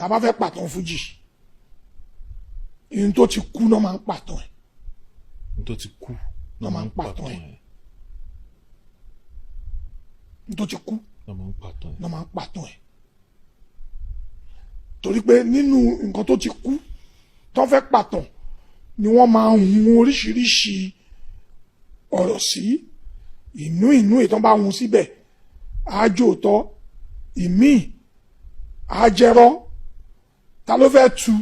Tá a bá fẹ́ pàtàn fújì, ìyẹn tó ti kú náà máa ń pàtàn ẹ̀. N tó ti kú náà máa ń pàtàn ẹ̀. Ní tó ti kú náà máa ń pàtàn ẹ̀. Náà máa ń pàtàn ẹ̀, torí pé nínú nǹkan tó ti kú tó fẹ́ pàtàn ni wọ́n máa ń hun oríṣiríṣi ọ̀rọ̀ sí inú. Inú ìtàn bá hun síbẹ̀, àájò tọ́ ìmíì àjẹrọ́. Ta ló fẹ́ tu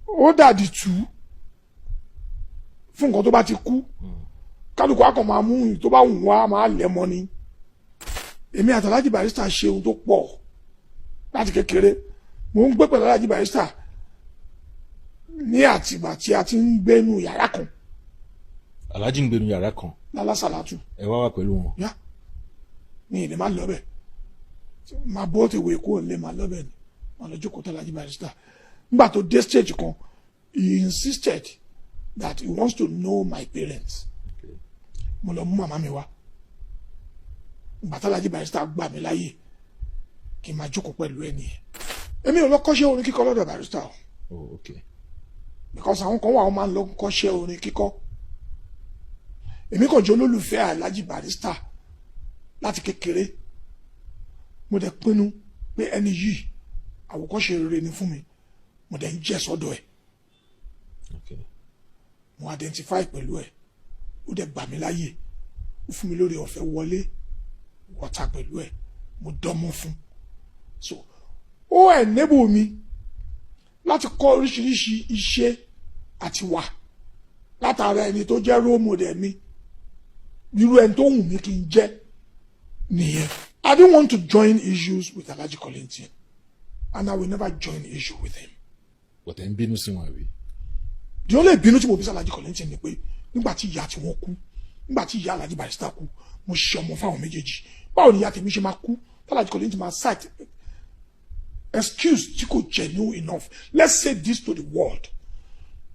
ó dàdí tu fún nǹkan tó bá ti kú? Kálukú á kàn máa mú ìyí tó bá wù wá, máa lẹ̀ mọ́ ni. Èmi àti Alhaji Barrister ṣe ohun tó pọ̀ láti kékeré. Mò ń gbé pẹ̀lú Alhaji Barrister ní àtìgbà tí a ti ń gbénu yàrá kan. Alhaji ń gbénu yàrá kan? Lálásàlátù. Ẹ wá wà pẹ̀lú wọn? Yá, mi ì lè má lọ bẹ̀. Máa bó ti wé kúrò lé, máa lọ bẹ̀ ni, máa lọ jókòó tó Alhaji Barrister. Nígbà tó dé stage kan, he insisted that he wants to know my parents. Mo lọ mú màmá mi wá. Ìgbà tí Alhaji Barrister gbà mí láyè kí n máa jókòó pẹ̀lú ẹ nìyẹn. Èmi ò lọ kọ́ṣẹ́ orin kíkọ lọ́dọ̀ Barrister o. Oh, okay. Because àwọn kan wà, wọ́n máa ń lọ kọ́ṣẹ́ orin kíkọ. Èmi kàn jẹ́ olólùfẹ́ Alhaji Barrister láti kékeré. Mo dẹ̀ pinnu pé ẹni yìí, àwòkọ́ṣe rere ni fún mi. Mo dẹ̀ ń jẹ́ sọ́dọ̀ ẹ̀. Mo identify pẹ̀lú ẹ̀. Ó dẹ̀ gbà mí láyè, ó fún mi lórí ọ̀fẹ́ wọlé wọ́ta pẹ̀lú ẹ̀. Mo dánmọ́ fún, so ó enable mi láti kọ́ oríṣiríṣi iṣẹ́ àti wà látara ẹni tó jẹ́ role model mi. Irú ẹni tó wù mí kí n jẹ́ nìyẹn. I didn't want to join issues with Alhaji Kollington and I will never join issue with him. But ẹ̀ ń bínú sí wọn, àbí? The only ìbínú tí mo bí sí Alhaji Kollington ni pé nígbà tí ìyá tí wọ́n kú, nígbà tí ìyá Alhaji Barrister kú, mo ṣe ọmọ fáwọn méjèèjì. Báwo ni ìyá tèmi ṣe máa kú Alhaji Kollington máa cite excuse tí kò genuine enough? Let's say this to the world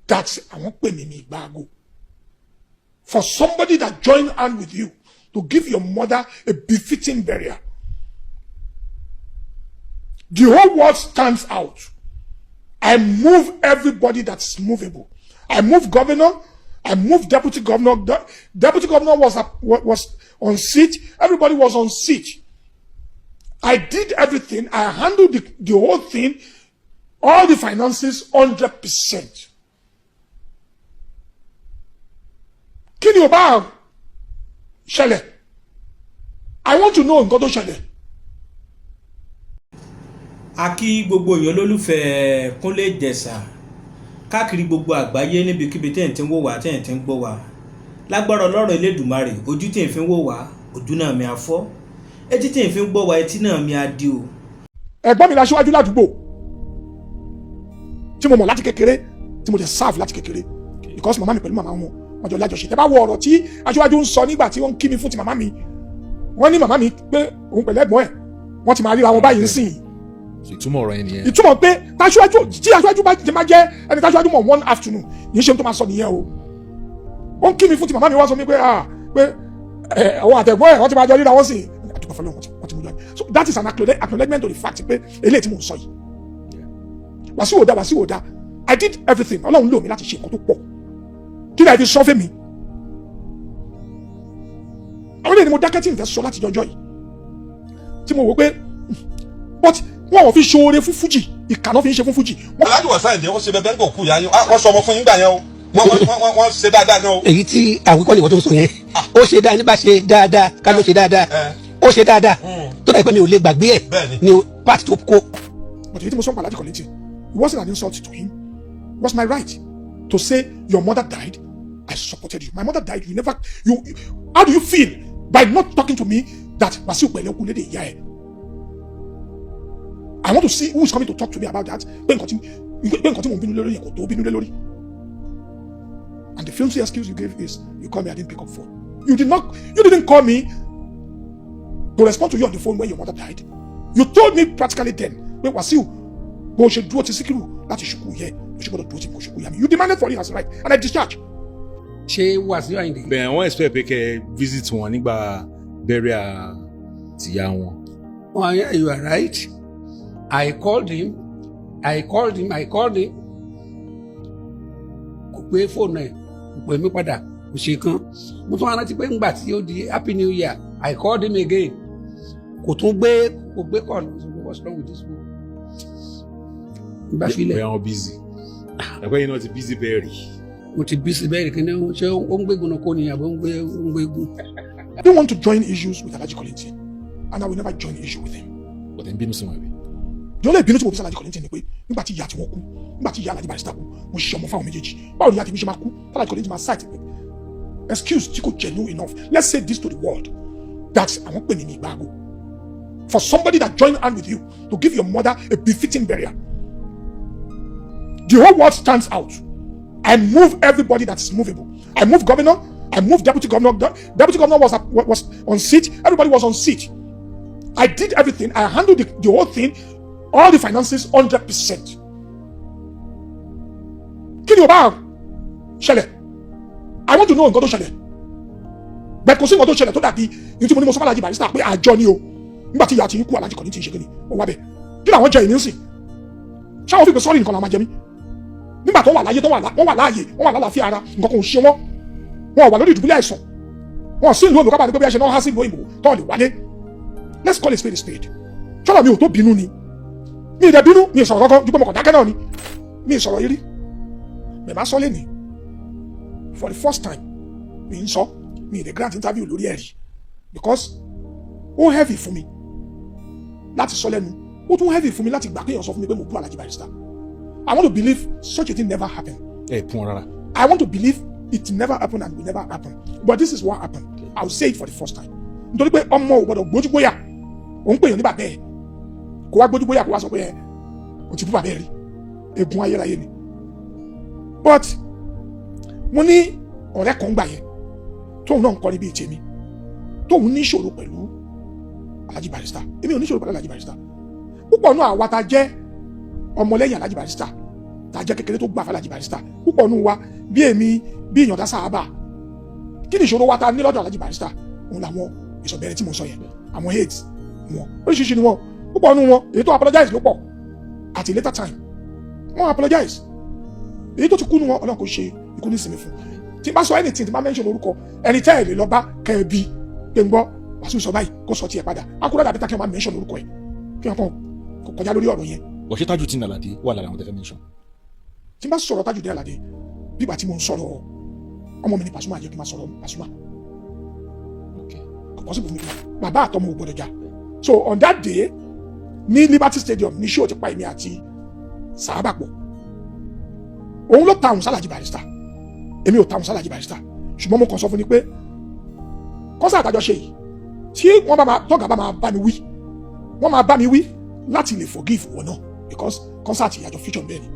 that àwọn pè mí ní ìgbàago. For somebody that join hand with you to give your mother a befitting burial, the whole world stands out. I move everybody that's movable. I move governor. I move deputy governor. The deputy governor was on seat. Everybody was on seat. I did everything. I handled the whole thing, all the finances, 100%. Kí ni ò bá ṣẹlẹ̀? I want to know nǹkan tó ṣẹlẹ̀. A kí gbogbo èèyàn olólùfẹ́ Kúnlé Ìjẹ̀ṣà káàkiri gbogbo àgbáyé, níbikíbi tẹ́ ẹ̀ ti ń wò wá, tẹ́ ẹ̀ ti ń gbọ́ wá. Lágbára Ọlọ́run Elédùmarè, ojú tí ẹ̀ fi ń wò wá, ojú náà mi á fọ́, etí tí ẹ̀ fi ń gbọ́ wá, etí náà mi á di o. Ẹ̀gbọ́n mi la ṣíwájú ládùúgbò tí mo mọ̀ láti kékeré, tí mo dẹ̀ serve láti kékeré, because màmá mi pẹ̀lú màmá wọn, wọ́n jọ lájọṣe. Tẹ́ bá wo ọ̀rọ̀ tí aṣíwájú ń sọ nígbà tí wọ́n ń kí mi fún ti màmá mi, wọ́n ní màmá mi pé òun pẹ̀lú ẹ̀gbọ́n ẹ̀, wọ́n ti máa ríra wọn báyìí ń sìn. So ìtumọ̀ ọ̀rọ̀ yẹn nìyẹn. Ìtumọ̀ pé táṣíwájú, tí aṣíwájú bá ti máa jẹ́ ẹni táṣíwájú mọ̀ one afternoon, kì í ṣe ohun tó máa sọ nìyẹn o. Ó ń kí mi fún ti màmá mi, wá sọ mi pé, ah, pé ẹ àwọn àtẹ̀gbọ́n ẹ̀, wọ́n ti máa jọ ríra wọn sí. Àdúgbò fọlọ́, wọ́n ti mú jáde. So that is an acknowledgement to the fact pé eléyìí tí mò ń sọ yìí, Wàsíù ò dá, Wàsíù ò dá. I did everything. Ọlọ́run lò mí láti ṣe nǹkan tó pọ̀. Kí ni àìfi sọ fún mi? Àwọn eléyìí ni mo dákẹ́ tí n fẹ́ sọ láti jọjọ́ yìí, tí mo wò pé, but wọn ò fi ṣoore fún fújì, ìkànnà fi ń ṣe fún fújì. Alhaji Wasiu Ayinde, wọ́n ṣe bẹ́ẹ̀ bẹ́ẹ̀ kò kú ya yín, wọ́n sọ ọmọ fún yín gbà yẹn o, wọ́n ṣe dáadáa gan o. Èyí tí àwíkọ́ nìwọ́n tó ń sọ yẹn, ó ṣe dáa ní bá ṣe dáadáa ká ló ṣe dáadáa. Ó ṣe dáadáa tó dà pé mi ò lè gbàgbé ẹ̀ ní part tó kó. But èyí tí mo sọ ń pa Alhaji Kollington, it wasn't an insult to him. It was my right to say your mother died, I supported you. My mother died, you never, you, how do you feel by not talking to me that Wasiu pẹ̀lẹ́ kú lédè ìyá ẹ̀? I want to see who is coming to talk to me about that, pé nǹkan tí mo ń bínú lórí yẹn kò tó bínú lé lórí. And the flimsy excuse you gave is you call me, I didn't pick up phone. You did not, you didn't call me to respond to you on the phone when your mother died. You told me practically then pé Wasiu, bó ṣe dúró ti Síkírù láti ṣùkú yẹ, bó ṣe gbọ́dọ̀ dúró ti kò ṣùkú yá mi. You demanded for it as a right and I discharge. Ṣé Wàsíù Àyìndé? Bẹ́ẹ̀, wọ́n expect pé kẹ́ ẹ visit wọn nígbà burial tìyá wọn. Well, yeah, you are right. I called him, I called him, I called him. Kò gbé fóònù ẹ̀, kò pè mí padà, kò ṣe kan. Mo tún wá rántí pé ńgbà tí ó di Happy New Year, I called him again, kò tún gbé, kò gbé call. What's wrong with this man? Nígbà filẹ̀. Bóyá wọn busy, ẹ̀kọ́ yìí náà ti busy bẹ́ẹ̀ rí. Mo ti busy bẹ́ẹ̀ kí ni? Ṣé ó ń gbégun kó ni àbí ó ń gbégun? I don't want to join issues with Alhaji Kollington, and I will never join issue with him. But ẹ̀ ń bínú sí wọn àbí? The only ìbínú tí mo fi sí Alhaji Kollington ni pé nígbà tí ìyá tí wọ́n kú, nígbà tí ìyá Alhaji Barrister kú, mo ṣe ọmọ fáwọn méjèèjì. Báwo ni ìyá tèmi ṣe máa kú Alhaji Kollington máa cite excuse tí kò genuine enough? Let's say this to the world, that àwọn pè mí ní ìgbàgbọ́ for somebody that join hand with you to give your mother a befitting burial. The whole world stands out. I move everybody that is movable. I move governor, I move deputy governor. Deputy governor was on seat. Everybody was on seat. I did everything. I handled the whole thing, all the finances, 100%. Kí ni o bá ṣẹlẹ̀? I want to know nǹkan tó ṣẹlẹ̀. Bẹ́ẹ̀ kò sí nǹkan tó ṣẹlẹ̀ tó dàbí ní tí mo ní mo sọ fún Alhaji Barrister pé àjọ ni o. Nígbà tí ìyá ti ń kú, Alhaji Kollington ti ń ṣe kí ni? Ó wá bẹ̀. Kí làwọn jẹ ìní sìn? Ṣáwọn fi pé sọ́ọ̀rì nìkan làwọn máa jẹ mí? Nígbà tó wà láyé, tó wà wọ́n wà láàyè, wọ́n wà lálàáfíà ara, nǹkan kan ò ṣe wọ́n. Wọn ò wà lórí ìdùbúlẹ̀ àìsàn. Wọn ò sí ìlú òyìnbó kábàá ní pé bí a ṣe náà há sí ìlú òyìnbó tó lè wálé. Let's call a spade a spade. Ṣọ́nà mi ò tó bínú ni. Mi ì dẹ̀ bínú, mi ì sọ̀rọ̀ kankan ju pé mo kàn dákẹ́ náà ni. Mi ì sọ̀rọ̀ yìí rí. Bẹ́ẹ̀ máa sọ lẹ́nìí. For the first time, mi ń sọ, mi ì dẹ̀ grant interview lórí ẹ̀rí because ó heavy fún mi láti sọ lẹ́nu. Ó tún heavy fún mi láti gbà kéèyàn sọ fún mi pé mo bú Alhaji Barrister. I want to believe such a thing never happened. Ẹ pún ọ rárá. I want to believe it never happened and will never happen. But this is what happened. I will say it for the first time. Nítorí pé ọmọ ò gbọdọ̀ gbójúgbóyà. Òun pèèyàn ní bàbá ẹ̀. Kó wá gbójúgbóyà, kó wá sọ pé ẹ o ti bú bàbá ẹ̀ rí. Ègún ayérayé ni. But mo ní ọ̀rẹ́ kan gbà yẹn tóun náà ń kọrin bíi tèmi, tóun ní ìṣòro pẹ̀lú Alhaji Barrister. Èmi ò ní ìṣòro pẹ̀lú Alhaji Barrister. Púpọ̀ náà àwa ta jẹ́ ọmọlẹ́yìn Alhaji Barrister, tá a jẹ́ kékeré tó gbà fún Alhaji Barrister, púpọ̀ nù wa bí èmi, bí ìyànda sáábà, kí ni ìṣòro wa ta ní lọ́dọ̀ Alhaji Barrister? Òun làwọn ìsọ̀bẹ̀rẹ̀ tí mo sọ yẹn, àwọn hate wọn oríṣiríṣi ni wọn. Púpọ̀ nù wọn, èyí tó apologize ló pọ̀. At a later time wọ́n apologize. Èyí tó ti kú nù wọn, Ọlọ́run kò ṣe ikú ní ìsinmi fún. Tí n bá sọ anything, tí n bá mention orúkọ ẹni tẹ́ ẹ̀ lè lọ bá kẹ́ ẹ bí pé ń gbọ́ Wàsíù sọ báyìí, kó sọ tiẹ̀ padà, akúrò dàbí ta kí wọ́n máa mention orúkọ ẹ̀, kí wọ́n kàn kọjá lórí ọ̀rọ̀ yẹn. Bọ̀ ṣé Tajudeen Alade wà lára àwọn tẹ́fẹ́ mention? Tí n bá sọ̀rọ̀ Tajudeen Alade, bígbà tí mo ń sọ̀rọ̀ ọmọ mi ní Pasuma, jẹ́ kí n máa sọ̀rọ̀ Pasuma. Kò possible fún mi. Bàbá àtọmọ ò gbọdọ̀ jà. So on that day ní Liberty Stadium ní show ti pa èmi àti Sàábà pọ̀. Òun ló ta òun sálàjì Barrister, èmi ò ta òun sálàjì Barrister, ṣùgbọ́n mo kàn sọ fún ni pé concert àjọṣe yìí, tí wọ́n bá máa tọ́gà bá máa bá mi wí, wọ́n máa bá mi wí láti lè forgive wọn náà, because concert ìyàjọ feature bẹ́ẹ̀ ni.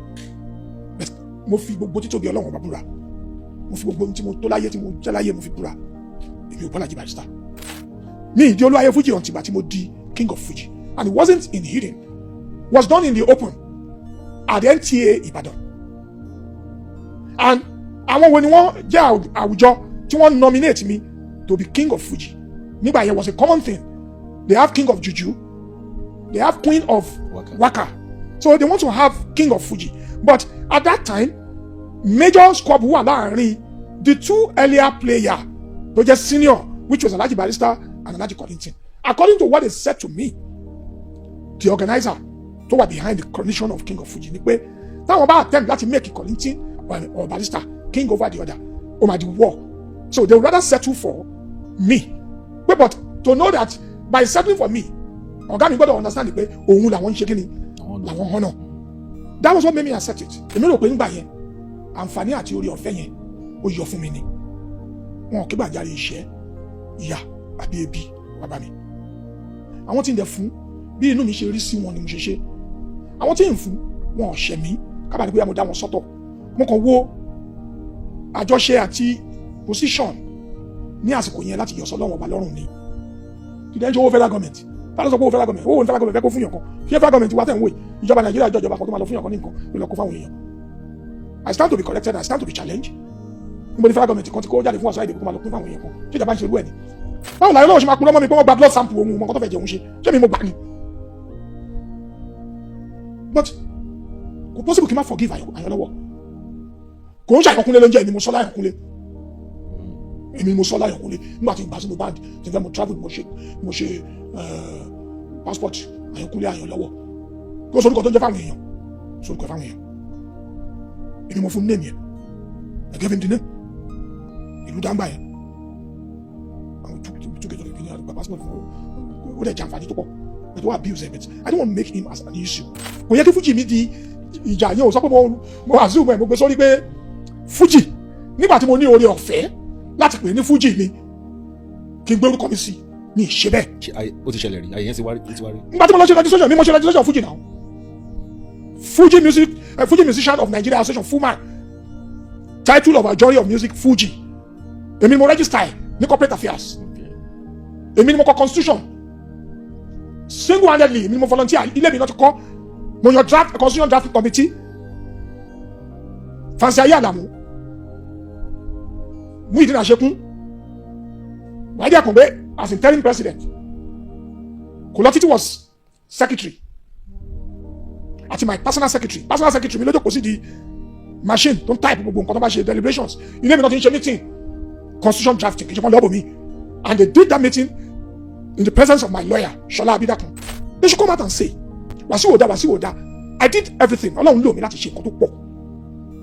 But mo fi gbogbo títóbi Ọlọ́run ọba búra, mo fi gbogbo tí mo tó láyé, tí mo jẹ́ láyé, mo fi búra, èmi ò bọ́lájì Barrister ní ìdí olúwayé Fuji until ìgbà tí mo di King of Fuji, and it wasn't in hidden, was done in the open at the NTA Ìbàdàn. And àwọn wo ni wọ́n jẹ́ àwùjọ tí wọ́n nominate me to be King of Fuji nígbà yẹn? Was a common thing. They have King of Juju, they have Queen of Waka. Waka, so they want to have King of Fuji. But at that time, major squabble wà láàrin the two earlier player tó jẹ́ senior, which was Alhaji Barrister and Alhaji Kollington. According to what they said to me, the organizer tó wà behind the coronation of King of Fuji, ni pé táwọn bá attempt láti make Kollington or Barrister king over the other, ó máa di war, so they would rather settle for me. Pé but to know that by settling for me, ọ̀gá mi gbọ́dọ̀ understand pé òun làwọn ń ṣe kíni, làwọn honour. That was what made me accept it. Èmi rò pé ńgbà yẹn, àǹfààní àti orí ọ̀fẹ́ yẹn ó yọ fún mi ni. Wọn ò kí gbàjarè ìṣẹ́, ìyà àbí ebi bàbá mi. Àwọn tí ń dẹ̀ fún, bí inú mi ṣe rí sí wọn ni mo ṣe ṣe. Àwọn tí ń fún wọn ò ṣẹ̀ mí kábàdé bóyá mo dá wọn sọ́tọ̀. Mo kàn wo àjọṣe àti position ní àsìkò yẹn láti yọ̀sọ́ lọ́wọ́ ọba lọ́rùn ni. Kì í dẹ́ ń ṣe owó federal government. Ta ló sọ pé owó federal government, owó federal government fẹ́ kó fún yàn kan? Ṣé federal government wa tẹ̀ ń wò yìí, ìjọba Nàìjíríà jọ ìjọba kan tó máa lọ fún yàn kan ní nǹkan ló lọ kó fáwọn èèyàn? I stand to be corrected, I stand to be challenged. Níbo ni federal government kan ti kó jáde fún ọ̀sán ìdìbò kó máa lọ pín fáwọn èèyàn kan? Ṣé ìjọba ń ṣe irú ẹ̀ ni? Báwo làwọn náà ṣe máa purọ́ mọ́ mi pé wọ́n gba blood sample òun? Mọ̀ nǹkan tó fẹ́ jẹun ṣe, ṣé mi mo gbà ni? But kò possible kí n má forgive Àyànlọ́wọ́. Kò ń ṣe Àyànkúnlé ló ń jẹ́. Èmi mo sọ láyànkúnlé, èmi mo sọ láyànkúnlé. Nígbà tí ìgbà sínú band tí n fẹ́ mo travel, mo ṣe passport Àyànkúnlé Àyànlọ́wọ́. Kó sọ orúkọ tó ń jẹ́ fáwọn èèyàn, sọ orúkọ fáwọn èèyàn. Èmi mo fún name yẹn. I gave him the name. Ìlú dáńgbà yẹn, àwọn túkẹ́ tó lè fi ní àgbà passport fún ó dẹ̀ jàǹfààní tó pọ̀, but ó abuse ẹ̀. But I don't want to make him as an issue. Kò yẹ kí fújì mi di ìjà yẹn. Ò sọ pé mo assume ẹ̀, mo gbé sórí pé fújì nígbà tí mo ní oore ọ̀fẹ́ láti pè ní fújì mi, kí n gbé orúkọ mi sí mi ì ṣe bẹ́ẹ̀. Ṣé ó ti ṣẹlẹ̀ rí? Ayé yẹn ti wá rí, ó ti wá rí. Nígbà tí mo lọ ṣe registration mi, mo ṣe registration fújì náà, Fuji music, Fuji Musician of Nigeria Association, FUMAN, title of our genre of music Fuji. Èmi ni mo register ẹ̀ ní corporate affairs. Èmi ni mo kọ constitution single handedly. Èmi ni mo volunteer, ilé mi náà ti kọ́. Mo yan draft constitution, draft committee, Fancy Ayé Àlàmú, Muhyiddin Àṣekún, Wáyé Àkàngbé as interim president, Kòlọ́títì was secretary, àti my personal secretary. Personal secretary mi ló jókòó sí di machine tó ń type gbogbo nǹkan tó bá ṣe deliberations. Ilé mi náà ti ń ṣe meeting constitution drafting, kì í ṣe fún lọ́bù mi. And they did that meeting in the presence of my lawyer, Ṣọlá Abídàkùn. They should come out and say Wàsíù ò dá, Wàsíù ò dá. I did everything. Ọlọ́run lò mí láti ṣe nǹkan tó pọ̀.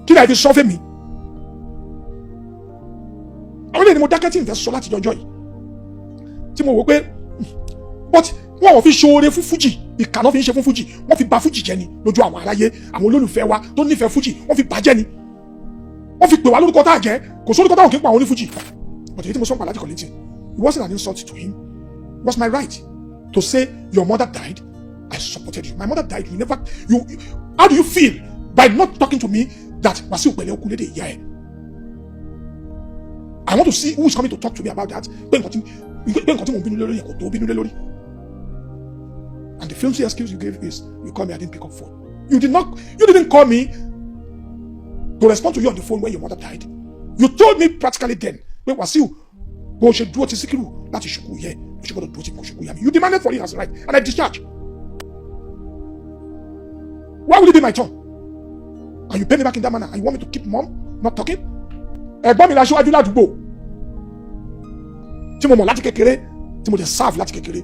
Kí ni àìfi sọ fún mi? Àwọn eléyìí ni mo dákẹ́ tí n fẹ́ sọ láti jọjọ́ yìí, tí mo wò pé, but wọn ò fi ṣoore fún fújì. Ìkà náà fi ń ṣe fún fújì. Wọ́n fi bà fújì jẹ́ ni lójú àwọn aráyé, àwọn olólùfẹ́ wa tó nífẹ̀ẹ́ fújì. Wọ́n fi bàjẹ́ ni, wọ́n fi pè wá lórúkọ tá a jẹ́. Kò sórúkọ táwọn kì í pa àwọn onífújì. But èyí tí mo sọ ń pa Alhaji Kollington, it wasn't an insult to him. It was my right to say, your mother died, I supported you. My mother died, you never you, how do you feel by not talking to me that Wasiu pẹ̀lẹ́ okun lédè ìyá ẹ̀? I want to see who is coming to talk to me about that, pé nǹkan tí mo ń bínú lé lórí yẹn kò tó bínú lé lórí. And the flimsy excuse you gave is, you call me, I didn't pick up phone. You did not, you didn't call me to respond to you on the phone when your mother died. You told me practically then pé Wasiu, bó ṣe dúró ti Síkírù láti ṣùkú yẹ, bó ṣe gbọdọ̀ dúró ti kò ṣùkú yá mi. You demanded for it as a right and I discharge. Why would it be my turn and you pay me back in that manner and you want me to keep mum, not talking? Ẹ̀gbọ́n mi la ṣíwájú ládùúgbò tí mo mọ̀ láti kékeré, tí mo dẹ̀ serve láti kékeré,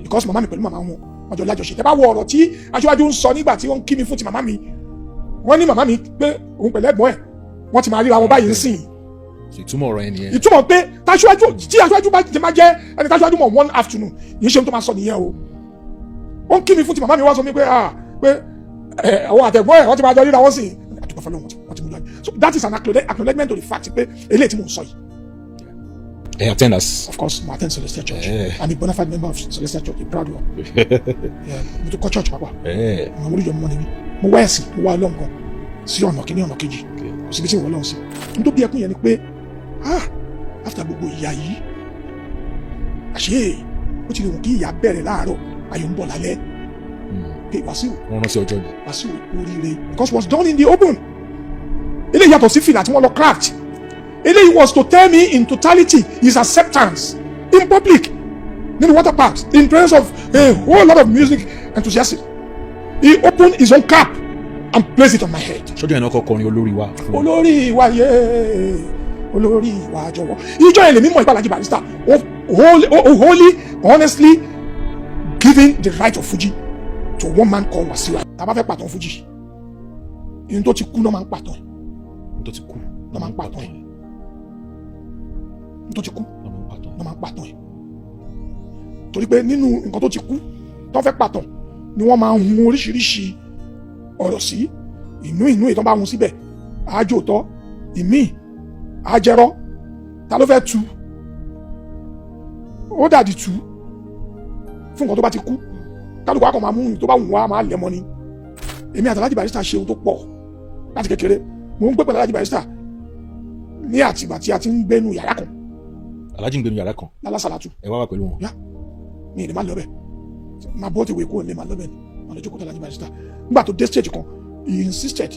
because màmá mi pẹ̀lú màmá wọn, wọ́n jọ lájọṣe. Tẹ́ bá wo ọ̀rọ̀ tí aṣíwájú ń sọ nígbà tí wọ́n ń kí mi fún ti màmá mi, wọ́n ní màmá mi pé òun pẹ̀lú ẹ̀gbọ́n ẹ̀, wọ́n ti máa ríra wọn báyìí ń sìn. Ìtumọ̀ ọ̀rọ̀ yẹn nìyẹn. Ìtumọ̀ pé táṣíwájú, tí aṣíwájú bá ti máa jẹ́ ẹni táṣíwájú mọ̀ one afternoon yìí, ṣe ohun tó máa sọ nìyẹn o. Ó ń kí mi fún ti màmá mi, wá sọ mi pé ah, pé ẹ àwọn àtẹ̀gbọ́n ẹ̀, wọ́n ti máa jọ ríra wọn sìn. Àdúgbò fọlọ́ wọ́n ti mú lọ. So that is an acknowledgement to the fact pé eléyìí tí mò ń sọ yìí. Ẹ attend as. Of course, mo attend Celestial Church. Eh. I'm a bona fide member of Celestial Church, a proud one. Yeah, mo tún kọ́ church pàápàá. Àwọn olùjọ mọ́ ni mí. Mo wá ẹ̀sìn, mo wá Ọlọ́run kan sí ọ̀nà kìíní, ọ̀nà kejì. Kò síbi tí ìwọ Ọlọ́run sí. N tó bí ẹkún yẹn ni pé, ah, after gbogbo ìyà yìí, àṣé ó ti lè wù kí ìyà bẹ̀rẹ̀ láàárọ̀, ayọ̀ ń bọ̀ lálẹ́. Pé Wàsíù, Wọ́n rántí ọjọ́ ni. Wàsíù oríire, because it was done in the open. Eléyìí yàtọ̀ sí fìlà tí wọ́n lọ craft. Eléyìí was to tell me in totality his acceptance in public, nínú water parks, in presence of a whole lot of music enthusiasts. He opened his own cap and placed it on my head. Ṣọ́jọ́ yẹn náà kọ́ kọrin olórí wa fún wọn. Olórí wa yé, olórí wa jọ̀wọ́. Ìjọ yẹn lèmi mọ̀ ìpàlàjì Barrister wholly, honestly giving the right of Fuji to one man called Wasiu. Tá a bá fẹ́ pàtàn Fuji, ìyẹn tó ti kú náà máa ń pàtàn ẹ̀. Tó ti kú. Náà máa ń pàtàn ẹ̀. Tó ti kú Náà máa ń pàtàn. náà máa ń pàtàn ẹ̀, torí pé nínú nǹkan tó ti kú tó fẹ́ pàtàn ni wọ́n máa ń hun oríṣiríṣi ọ̀rọ̀ sí inú. Inú ìtàn bá hun síbẹ̀, àájò tọ́ ìmíì àjẹrọ́. Ta ló fẹ́ tu? Ó dàdí tu fún nǹkan tó bá ti kú. Kálukú akọ̀ máa mú tó bá wù wá, máa lẹ̀ mọ́ ni. Èmi àti Alhaji Barrister ṣe ohun tó pọ̀ láti kékeré. Mò ń gbé pẹ̀lú Alhaji Barrister ní àtìgbà tí a ti ń gbénu yàrá kan. Alhaji ń gbénu yàrá kan. Lálásàlátù. Ẹ wá wà pẹ̀lú wọn. Yá, mi ì ní má lọ bẹ̀, máa bọ́ ti wé kúrò ní má lọ bẹ̀ ni, má lọ jókòó tó Alhaji Barrister. Nígbà tó dé stage kan, he insisted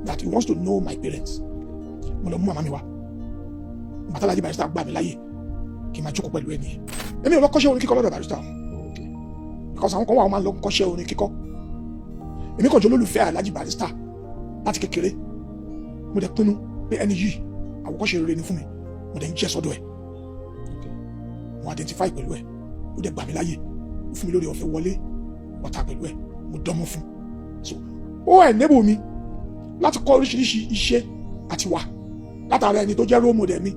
that he wants to know my parents. Mo lọ mú màmá mi wá. Nígbà tí Alhaji Barrister gbà mí láyè kí n máa jókòó pẹ̀lú ẹni yẹn, èmi ò lọ kọ́ṣẹ́ orin kíkọ lọ́dọ̀ Barrister o, because àwọn kan wà, wọ́n máa ń lọ kọ́ṣẹ́ orin kíkọ. Èmi kàn jẹ́ olólùfẹ́ Alhaji Barrister láti kékeré. Mo dẹ̀ pinnu pé ẹni yìí, àwòkọ́ṣe rere ni fún mi. Mo dẹ̀ ń jẹ́ sọ́dọ̀ ẹ̀. Mo identify pẹ̀lú ẹ̀. Ó dẹ̀ gbà mí láàyè, ó fún mi lórí ọ̀fẹ́ wọlé wọ́ta pẹ̀lú ẹ̀. Mo dánmọ́ fún. So ó enable mi láti kọ́ oríṣiríṣi iṣẹ́ àti wà látara ẹni tó jẹ́ role model mi,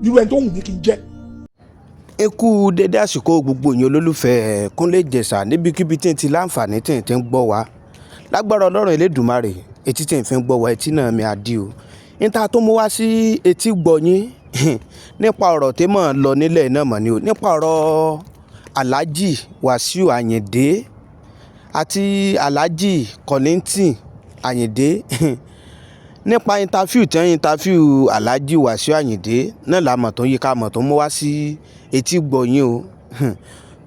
irú ẹni tó wù mí kí n jẹ́. Ẹ kú dédé àsìkò, gbogbo èèyàn olólùfẹ́ Kúnlé Ìjẹ̀ṣà níbikíbi tí n ti láǹfààní tí n ti ń gbọ́ wa. Lágbára Ọlọ́run Elédùmarè, etí tí n fi ń gbọ́ wa, etí náà mi á di o. Níta tó mú wá sí etí gbọ́ yín nípa ọ̀rọ̀ tí mò ń lọ nílẹ̀ náà mọ̀ ni o, nípa ọ̀rọ̀ Alhaji Wasiu Ayinde àti Alhaji Kollington Ayinde, nípa interview tí wọ́n interview Alhaji Wasiu Ayinde náà la mọ̀ tó ń yí ká mọ̀ tó mú wá sí etí gbọ́ yín o.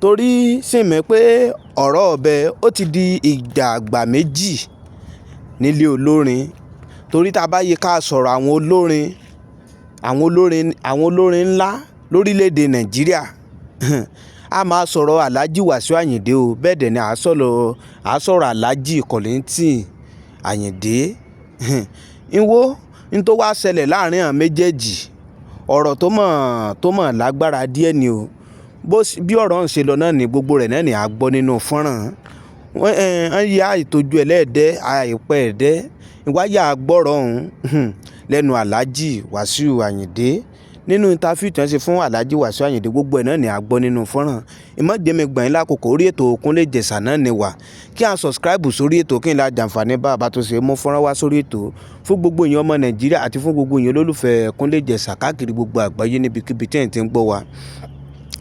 Torí sì mọ̀ pé ọ̀rọ̀ ọbẹ̀ ó ti di ìjà àgbà méjì nílé olórin, torí tá a bá yẹ ká sọ̀rọ̀ àwọn olórin, àwọn olórin, àwọn olórin ńlá lórílẹ̀‐èdè Nàìjíríà, a máa sọ̀rọ̀ Alhaji Wasiu Ayinde o. Bẹ́ẹ̀ dẹ̀ ni à sọ̀rọ̀ Alhaji Kollington Ayinde. Ìwọ ní tó wá ṣẹlẹ̀ láàrin àwọn méjèèjì, ọ̀rọ̀ tó mọ̀ lágbára díẹ̀ ni o. Bó bí ọ̀rọ̀ ń ṣe lọ náà ní gbogbo rẹ̀ náà ni a gbọ́ nínú fọ́nrán. Wọ́n ya ìtọ́jú ẹlẹ́ẹ̀dẹ́ àìpẹ́ ẹ̀dẹ́ ìwáyà gbọ́rọ̀ ọ̀hún lẹ́nu Alhaji Wasiu Ayinde nínú interview tí wọ́n ṣe fún Alhaji Wasiu Ayinde. Gbogbo ẹ̀ náà ni a gbọ́ nínú fọ́nrán. Ìmọ̀jẹ̀mí gbọ̀n lákòókò orí ètò Kúnlé Ìjẹ̀ṣà náà ni wà kí a subscribe sórí ètò, kí n la jàǹfààní bá a bá tó ṣe mú fọ́nrán wá sórí ètò fún gbogbo èèyàn ọmọ Nàìjíríà àti fún gbogbo èèyàn olólùfẹ́ Kúnlé Ìjẹ̀ṣà káàkiri gbogbo àgbáyé níbikíbi tí ẹ̀ ti ń gbọ́ wa.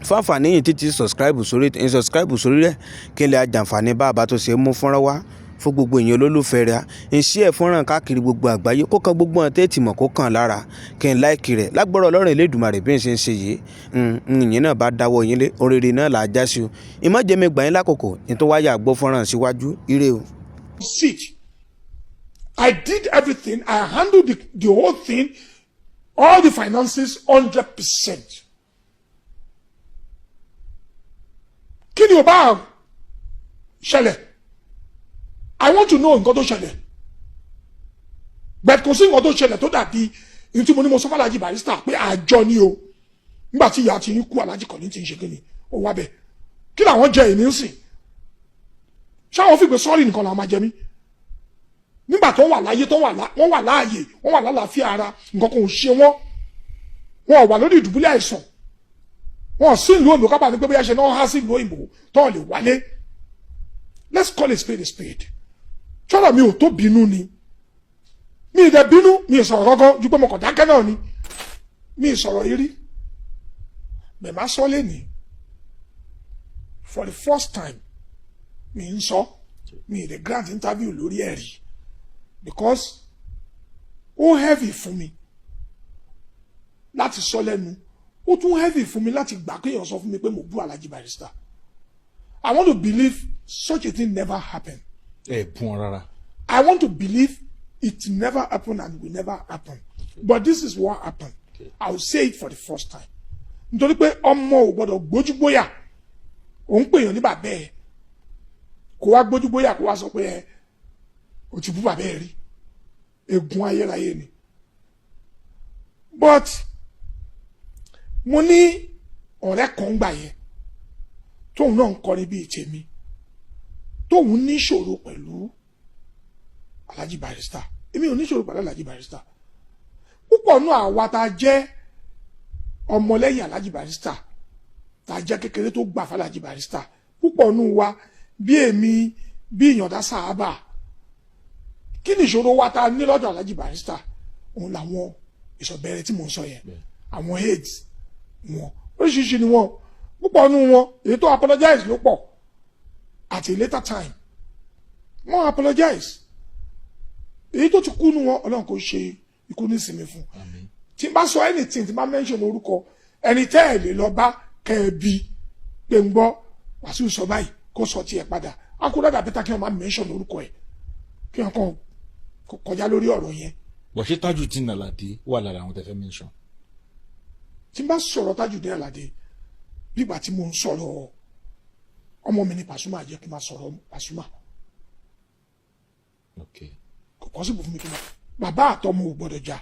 Fún àǹfààní yìí títí subscribe sórí, subscribe sórí rẹ̀, kí n lè jàǹfààní bá a bá tó ṣe mú fọ́nrán wá fún gbogbo èèyàn olólùfẹ́ rẹ̀. Ń ṣí ẹ̀ fọ́nrán káàkiri gbogbo àgbáyé, kó kan gbogbo ọ̀n tẹ́tì mọ̀, kó kàn lára, kí n like rẹ̀. Lágbọ́rọ̀ Ọlọ́run Elédùmarè, bí n ṣe ń ṣe yìí, ìyẹn náà bá dáwọ́ yín lé oríire náà là á já sí o. Ìmọ̀jẹ̀mí gbà yín lákòókò ní tó wáyà gbọ́ fọ́nrán síwájú. Ire o. Sick. I did everything. I handled the whole thing, all the finances, 100%. Kí ni ò bá ṣẹlẹ̀? I want to know nǹkan tó ṣẹlẹ̀. But kò sí nǹkan tó ṣẹlẹ̀ tó dàbí ní tí mo ní mo sọ fún Alhaji Barrister pé àjọ ni o. Nígbà tí ìyá ti ń kú, Alhaji Kollington ń ṣe kí ni? Ó wá bẹ̀. Kí làwọn jẹ èmi ń sìn? Ṣáwọn fìgbé sọ́ọ̀rì nìkan làwọn máa jẹ mí? Nígbà tó wà láyé, tó wà, wọ́n wà láàyè, wọ́n wà lálàáfíà ara, nǹkan kan ò ṣe wọ́n, wọn ò wà lórí ìdùbúlẹ̀ àìsàn, wọn ò sí ìlú òyìnbó kábàá ní pé bóyá ṣe náà há sí ìlú òyìnbó tó lè wálé. Let's call a spade a spade. Sọ̀rọ̀ mi ò tó bínú ni, mi ì dẹ̀ bínú, mi ì sọ̀rọ̀ kankan ju pé mo kàn dákẹ́ náà ni. Mi ì sọ̀rọ̀ yìí rí bẹ́ẹ̀, má sọ lẹ́nìí for the first time. Mi ń sọ, mi ì dẹ̀ grant interview lórí ẹ̀ rí because ó heavy fún mi láti sọ lẹ́nu. Ó tún heavy fún mi láti gbà kéèyàn sọ fún mi pé mo bú Alhaji Barrister. I want to believe such a thing never happened. Ẹ bú wọn rárá. I want to believe it never happened and will never happen, but this is what happened. I will say it for the first time nítorí pé ọmọ ò gbọdọ̀ gbójúgbóyà. Òun pèèyàn ní bàbá ẹ̀, kó wá gbójúgbóyà, kó wá sọ pé ẹ o ti bú bàbá ẹ̀ rí. Ègún ayérayé ni. But mo ní ọ̀rẹ́ kan gbà yẹn tóun náà ń kọrin bíi tèmi, tóun níṣòro pẹ̀lú Alhaji Barrister. Èmi ò níṣòro pẹ̀lú Alhaji Barrister. Púpọ̀ nù àwa tá a jẹ́ ọmọlẹ́yìn Alhaji Barrister, tá a jẹ́ kékeré tó gbà f'Alhaji Barrister, púpọ̀ nù wa, bí èmi, bí Ìyàndá Sàábà, kí ni ìṣòro wa tá a ní lọ́dọ̀ Alhaji Barrister? Òun làwọn ìsọ̀bẹ̀rẹ̀ tí mò ń sọ yẹn, àwọn aides wọn oríṣiríṣi ni wọn. Púpọ̀ nù wọn, èyí tó apologize ló pọ̀. At a later time wọ́n apologize. Èyí tó ti kú nù wọn, Ọlọ́run kò ṣe ikú nísìnyí fún. Tí n bá sọ anything, tí n bá mention orúkọ ẹni tẹ́ ẹ̀ lè lọ bá kẹ́ ẹ bí pé ń gbọ́ Wàsíù sọ báyìí, kó sọ tiẹ̀ padà, akúrẹ́dà better kí wọ́n máa mention orúkọ ẹ̀, kí wọ́n kàn kọjá lórí ọ̀rọ̀ yẹn. Bọ̀ ṣé Tajudeen Alade wà lára àwọn tẹ́ fẹ́ mention? Tí n bá sọ̀rọ̀ Tajudeen Alade, bígbà tí mo ń sọ̀rọ̀ ọmọ mi ní Pasuma, jẹ́ kí n máa sọ̀rọ̀ Pasuma. Kò possible fún mi kí n máa, bàbá àtọmọ ò gbọdọ̀ jà.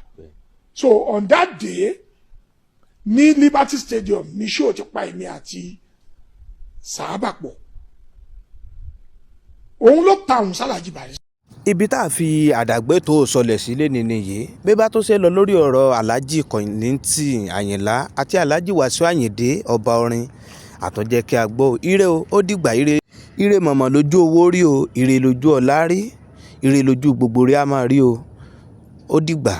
So on that day ní Liberty Stadium ní show ti pa èmi àti Sàábà pọ̀, òun ló ta òun sálàjì Barrister. Ibi tá a fi àdàgbé tó sọlẹ̀ sílé ni nìyí. Bí bá tó ṣe lọ lórí ọ̀rọ̀ Alhaji Kollington Àyìnlá àti Alhaji Wasiu Ayinde, ọba orin àtúnjẹ́ kí a gbọ́. Ire o, ó dìgbà. Ire ire mọ̀mọ́ lójú owó rí o, ire lójú ọ̀la rí, ire lójú gbogbo rí a máa rí o. Ó dìgbà.